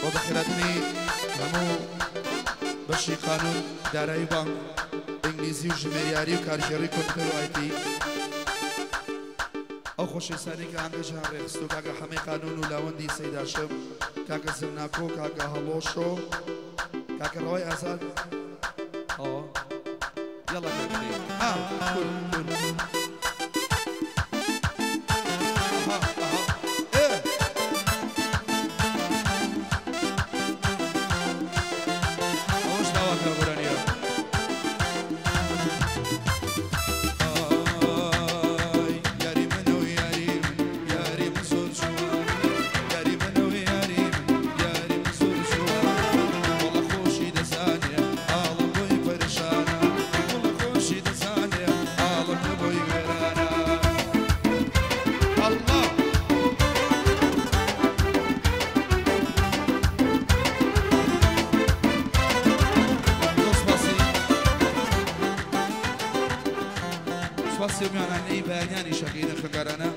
بۆ بەخێراتنی هەموو بەشی قانون، دارایی بانک، ئینگلیزی و ژمێریاری و کارگێڕی کۆمپیوتەر و IT. ئەو خۆشەویستانەی کە ئاهەنگەشیان ڕێکخستووە، کاکە حەمەی قانون و لاوەندی سەیداشم، کاکە زرناکۆ، کاکە هەڵۆشۆ، کاکە ڕەوای ئازاد. ئەوە یاڵا کاکە ئا کور کور. ئەها ئەها ئێ ئەوەش داواکرا گۆرانیە. ئای یاری منە و یاری من، یاری من زۆر جوانە، یاری منە و یاری من، یاری من زۆر جوانە. وەڵا خۆشی دەزانێ ئاڵم بۆی پەرشانە، وەڵا خۆشی دەزانێ ئاڵم لە بۆی وێرانە. ئەڵڵا زۆر سپاسی سپاسی ئەو میوانانەی بەیانیانی شەکەینە خوێندکارانە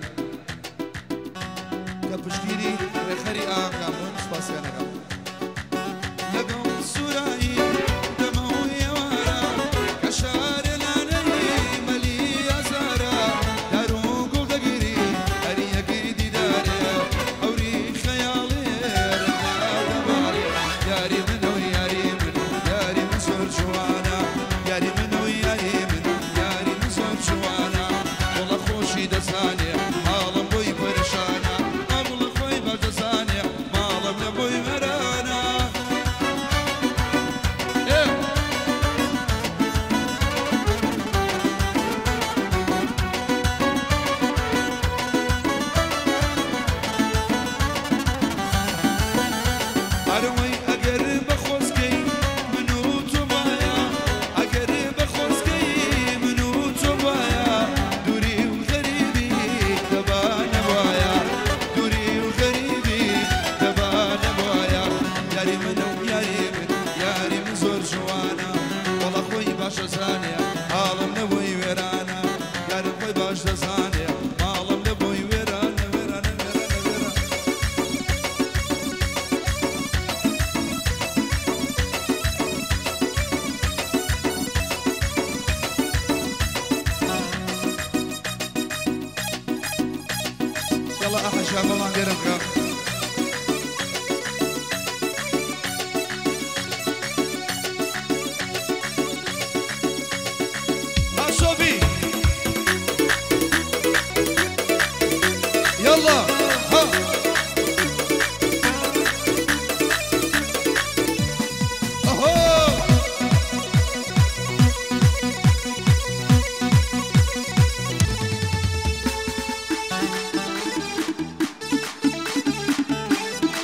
کە پشتگیری ڕێکخەری ئاهەنگان بوون، سپاسیان ئەکەم. لەگەڵ سوورایی دەمەو ئێوارە کە شارێ لانەی مەلی ئازارە، دار و گوڵ دەگری هەر یەکەی دیدارێ، هەوری خەیاڵێ ڕەنگا دەبارێ. یاری منە و یاری من، یاری من زۆر جوانە، یاری منە و یاری من، یاری من زۆر جوانە. وەڵا خۆشی دەزانێ حاڵم بۆی پەرشانە، ئەوڵە خۆی باش دەزانێ ماڵم لە بۆی وێرانە. ئێ ئەرەوەی ئەگەر بە خۆزگەی من و تۆ وایە، ئەگەر بە خۆزگەی من و تۆ وایە، دووری و غەریبی دەبا نەبوایە، دووری و غەریبی دەبا نەبوایە. یاری منە و یاری من، یاری من زۆر جوانە، وەڵا خۆی باش دەزانێ حاڵم لە بۆی وێرانە، یارم خۆی باش دەزانێ ماڵم لە بۆی وێرانە، وێرانە وێرانە وێرانە. يلا أحد شباب ما قربك. شوفي يلا ها أهو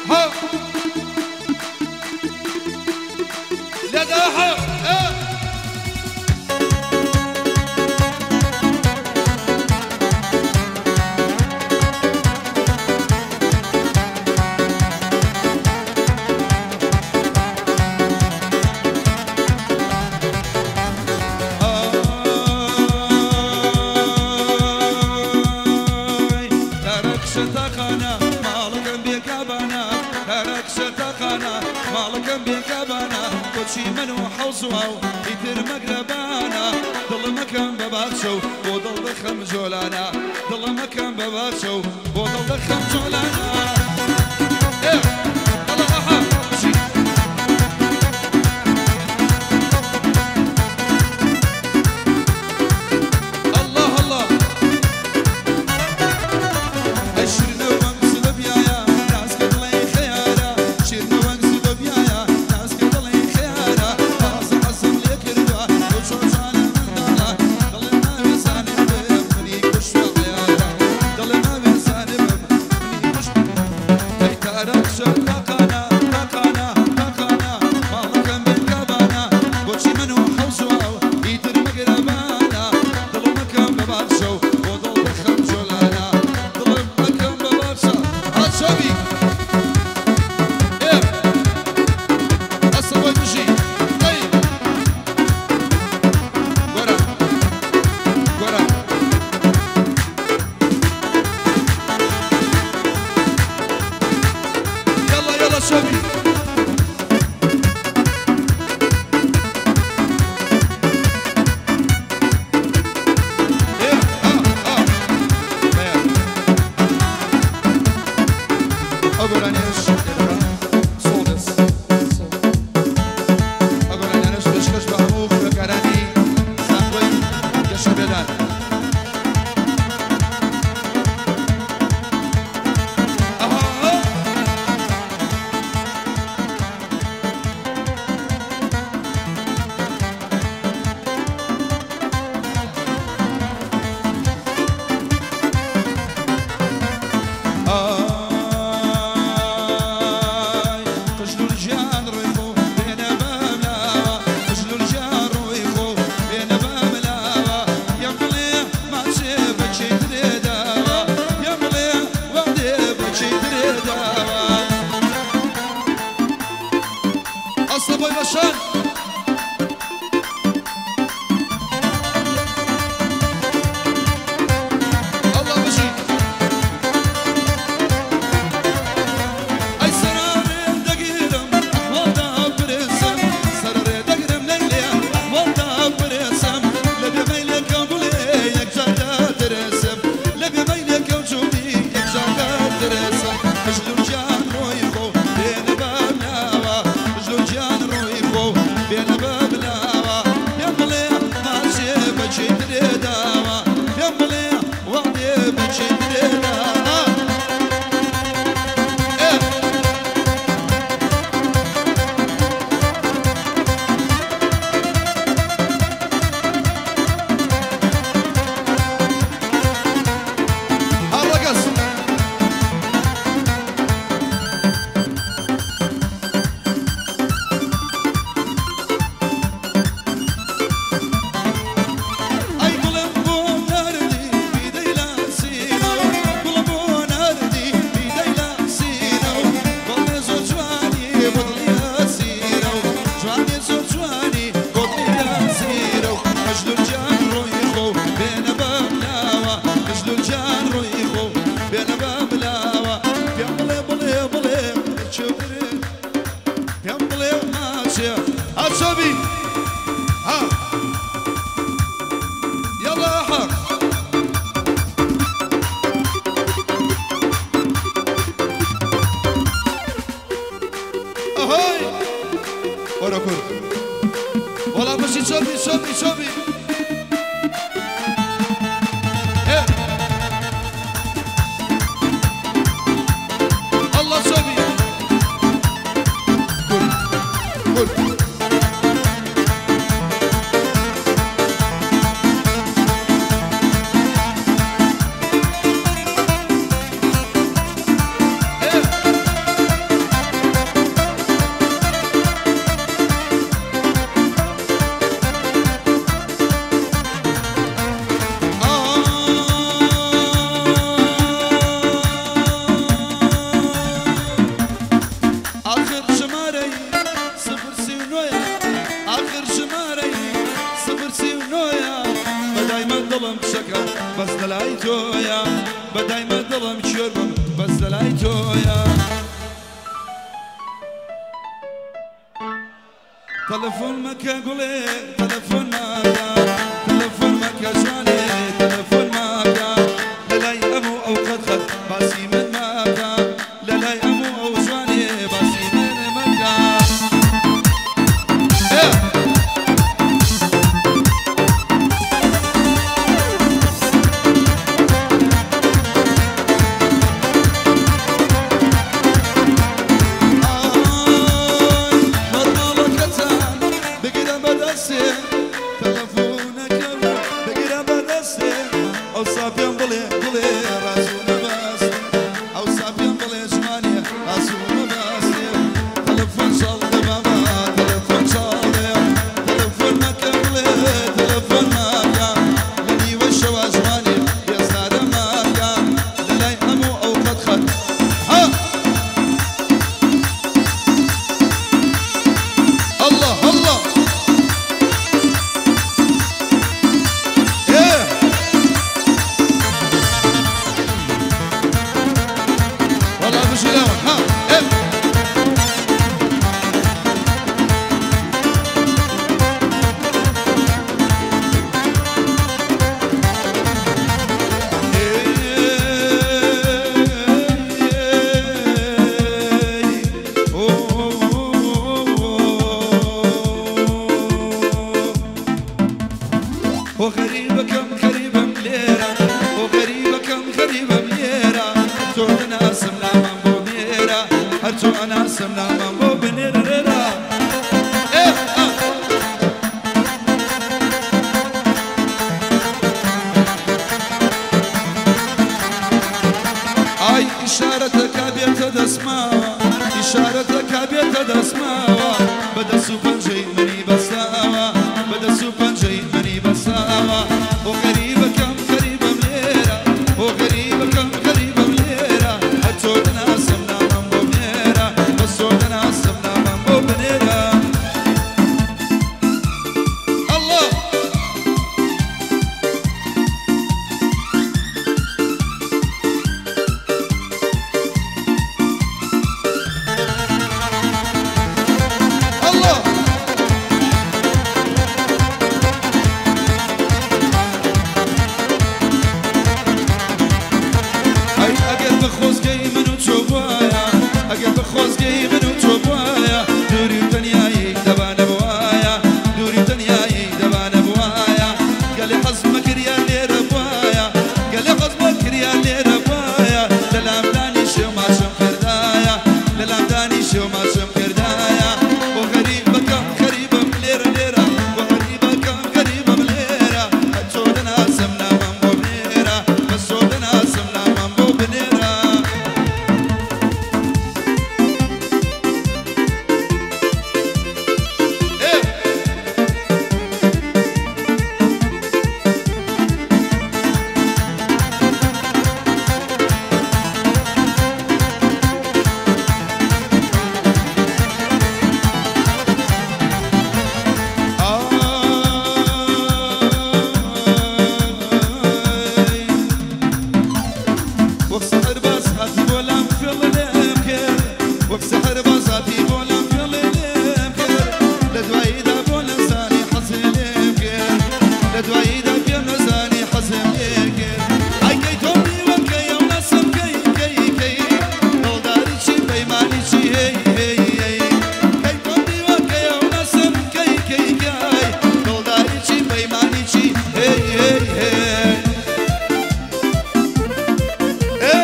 ها لا داحة. ئای تەرەک شەتاخانە ماڵەکەم بێکابانە، تەرەک شەتاخانە ماڵەکەم بێکابانە، کۆچی من و حەوز و ئاو ئیتر مەگرەبانە، دڵمەکەم بە باخچە و بۆ دڵ دەخەم جۆلانە، دڵمەکەم بە باخچە و بۆ دڵ دەخەم جۆلانە. ئێ يلا ئەحا بچی. الله الله ئەشرنە وەنگ زلە بیایە ناسکە دڵی خەیارە، شیرنە وەنگ زلە بیایە ناسکە دڵی خەیارە، تازە حەزم لێ کردووە بۆ چۆن جوانە منداڵە، دڵم ناوێ زانێ بم منی کوشتە عەیارە، دڵم ناوێ زانێ بم منی کوشتە. ئەی تارەک شەتاخانە شبي تلفونك بقرا بدسي. بۆ بنێرە لێرە. ئای ئیشارەتەکە بێتە دەستماوە، ئیشارەتەکە بێتە دەستماوە، بە دەست و پەنجەی منی بەستاوە، بە دەست و پەنجەی منی بەستاوە. بۆ غەریبەکەم غەریبەم لێرە، بۆ غەریبەکەم غەریبەم لێرە، هەر تۆ دەناسم نامەم بۆ بنێرە، بەس تۆ دەناسم نامەم بۆ بنێرە. الله الله. ئەی ئەگەر بە خۆزگەی من و تۆ بوایە، ئەگەر بە خۆزگەی من و تۆ بوایە، دووری و تەنیایی دەبانە بوایە، دووری و تەنیایی دەبانە بوایە، گەلێ حەزمە کریا لێرە بوایە، گەلێ حەزمە کریا لێرە بوایە، لە لامدانی شێو ماچم کردایە، لە لامدانی شێو ماچم کردایە. بۆ غەریبەکەم غەریبم لێرە لێرە، بۆ غەریبەکەم غەریبم لێرە، هەر تۆ دەناسم نامەم بۆ بنێرە، بەس تۆ دەناسم نامەم بۆ بنێرە. ئێ ئای وەک سەحر باز هاتی بۆ لام فێڵ لێم کرد، وەک سەحر باز هاتی بۆ لام فێڵ لێم کرد، لە دواییدا بۆ نەزانی حەزم لێم کرد، لە دواییدا پێم نەزانی حەزم لێ کرد. ئای کەی تۆ میوەکەی ئەو ناسم کەی کەی کەی، دڵداری چی پەیمانی چی هەی هەی هەی، کەی تۆ میوەکەی ئەو ناسم کەی کەی کەی، دڵداری چی پەیمانی چی هەی هەی هەی. ئێ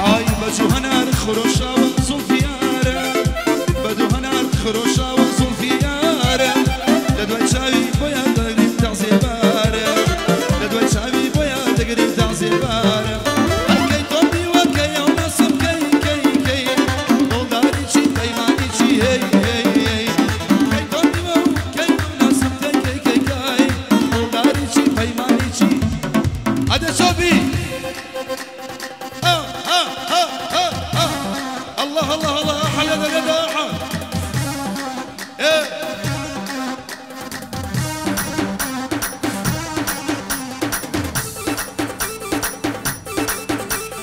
ئای بە جوهەنار خرۆشاوە زوڵفیارە، بە دوهەنار خرۆشاوە زوڵفیارە، لە دوای چاوی بۆیان دەگریم تەعزێبارە، لە دوای چاوی بۆیان دەگریم تەعزێبارە. ئای کەی تۆ میوەکەی ئەو ناسم کەی کەی کەی، دڵداری چی پەیمانی چی هەی هەی هەی، کەی تۆ میوەکەی ئەو ناسم کەی کەی کەی کەی، دڵداری چی پەیمانی چی. ئەدە چۆبی. ها ها ها ها ها. الله الله الله. أحد هذا أحد. إيه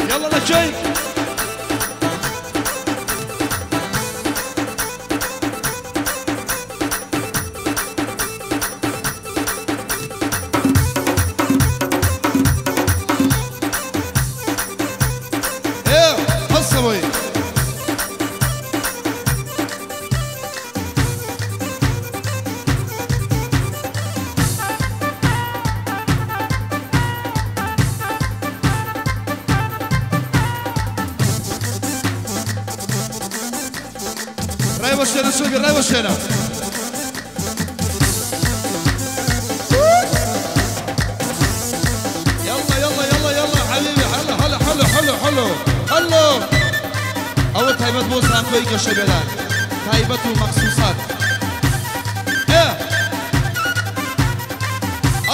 يلا لا شيء. إيه حصوي. راي وشينا شوقي راي وشينا. يلا يلا يلا يلا حبيبي، هلا هلا حلو حلو حلو حلو. أول تايبت بوسان كوي كشبيلان تايبت ومخصوصات. إيه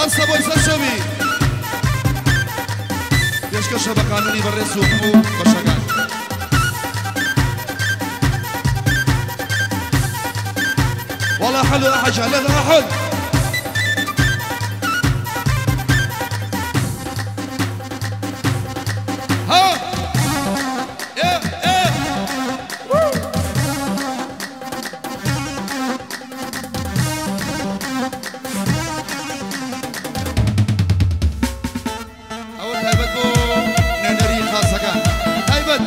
أرسى بويسا شوبي پێشکەشە بە قانونی بەڕێز و هەموو بەشەکان. والله حلو أحد هلا أحد. ها إيه إيه. ئەوە تایبەت بۆ نوێنەری خاصەکان تایبەت.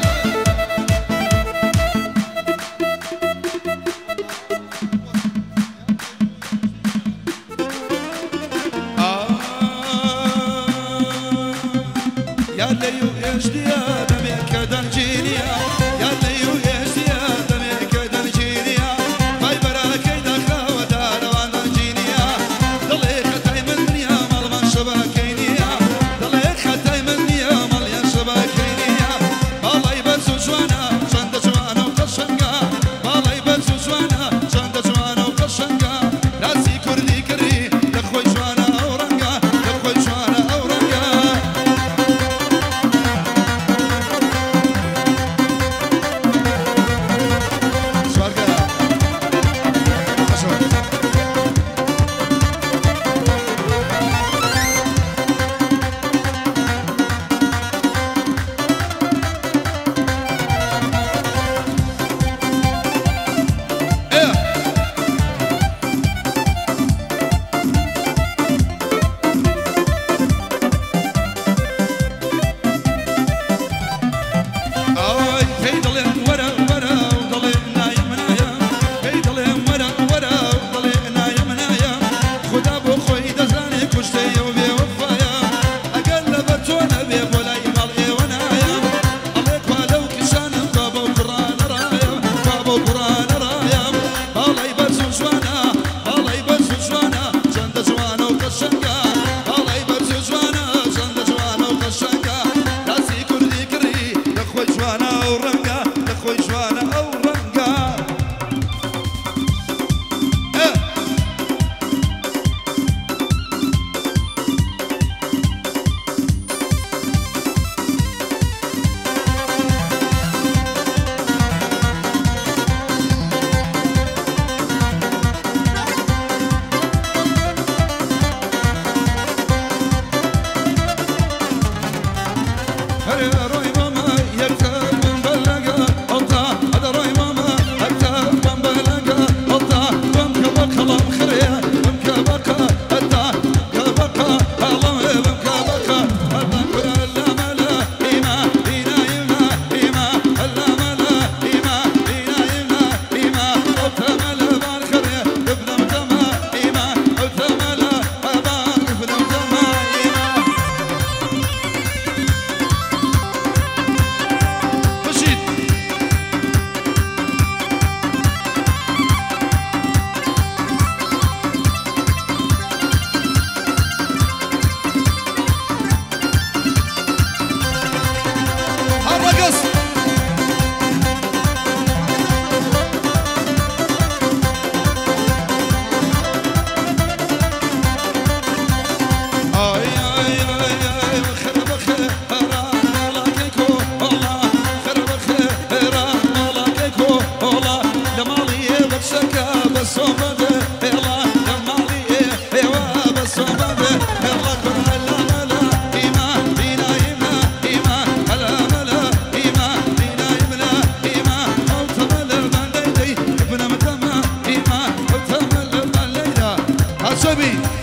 عصبي.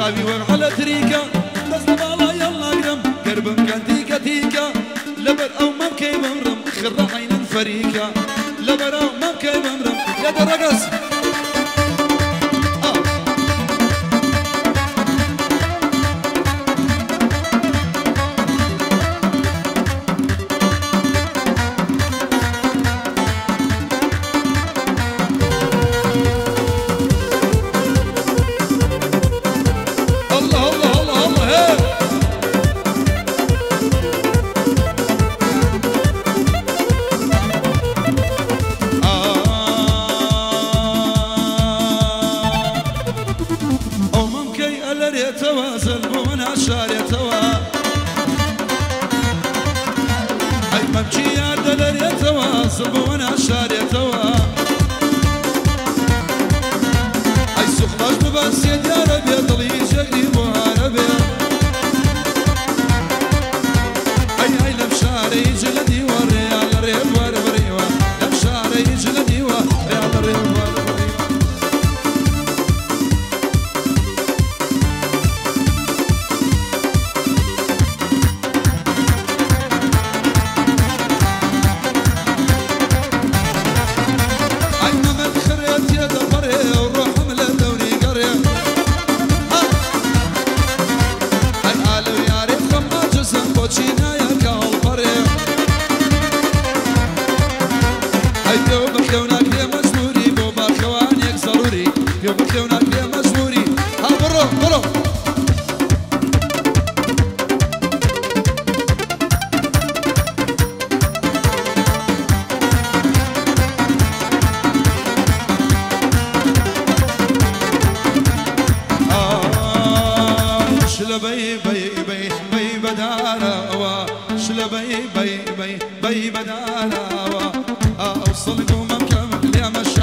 چاوی وەک عەلە تریکە دەست لە باڵای هەڵناگرم گەربم کەن تیکە تیکە لەبەر ئەو مەمکەی بمرم خڕە عەینن فەریکە لەبەر ئەو مەمکەی بمرم لە دەڕەگەز. بي بي بي بدالاوا أوصلكم مكمل يا مشا.